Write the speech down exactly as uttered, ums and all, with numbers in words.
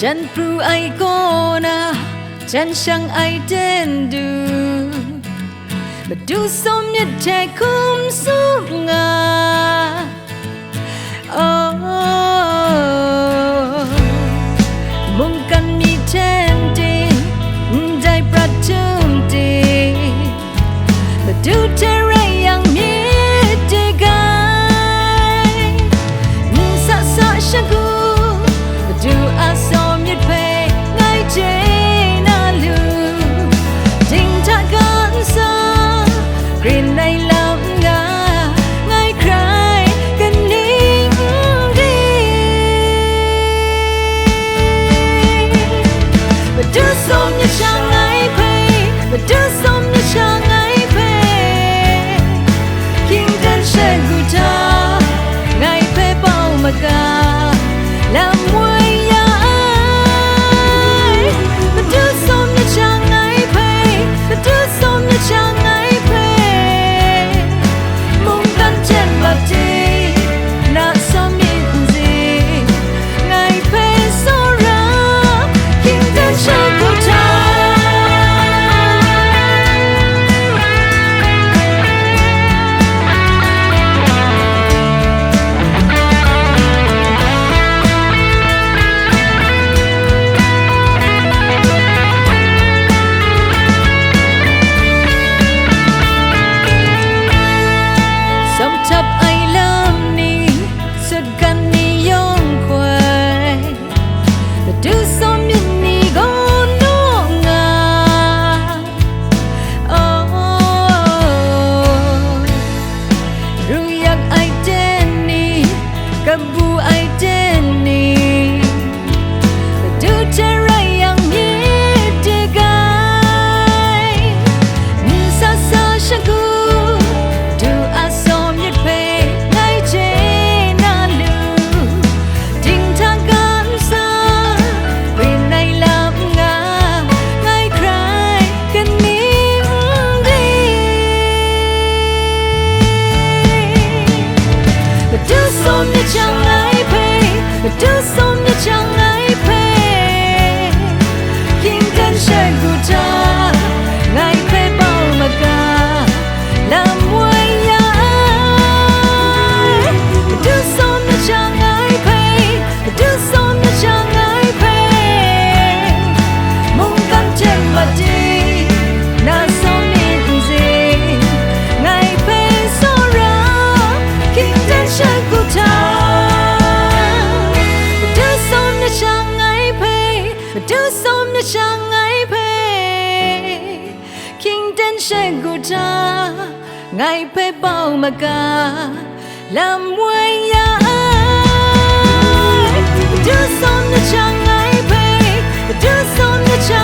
Jan pru ai kaw na, jan shang ai ten du, Madu sawm myit hte hkum tsup nga. Oh, mungkan mi hten ting, ndai prat htum ting, Madu hte rai yang myit de gai. N sa sa shagu, Madu a sawm myit hpe ngai chye na lu. Ding hta ga n sa, grin ai lam nga, ngai hkrai kaning n di. Madu sawm myit sha ngai hpe, Madu sawm myit sha ngai hpe, hkying dan shagu hta ngai hpe bau maga, lam woi ya ai. Madu sawm myit sha ngai hpe, Madu sawm myit sha ngai hpe, mungkan jen mat ting, na sawm myit n zing, ngai hpe tsawra, hkying dan shagu hta. Sawm htap ai lam ni, sutgan ni yawng hkoi, Madu sawm myit ni gaw naw nga. Oh, ru yak ai ten ni, kabu ai ten ni, Madu hte rai yang myit de gai. N sa sa shagu, Madu a sawm myit hpe ngai chye na lu. Ding hta ga n sa, grin ai lam nga, ngai hkrai kaning n di. Madu sawm myit sha ngai hpe, Madu sawm myit sha ngai hpe, hkying dan shagu hta ngai hpe bau maga, lam woi ya ai. Madu sawm myit sha ngai hpe, Madu sawm myit sha ngai hpe, mungkan jen mat ting, na sawm myit n zing, ngai hpe tsawra, hkying dan shagu hta. Madu sawm myit sha ngai hpe, Madu sawm myit sha ngai hpe, hkying dan shagu hta, ngai hpe bau maga, lam woi ya ai. Madu sawm myit sha ngai hpe, Madu sawm myit sha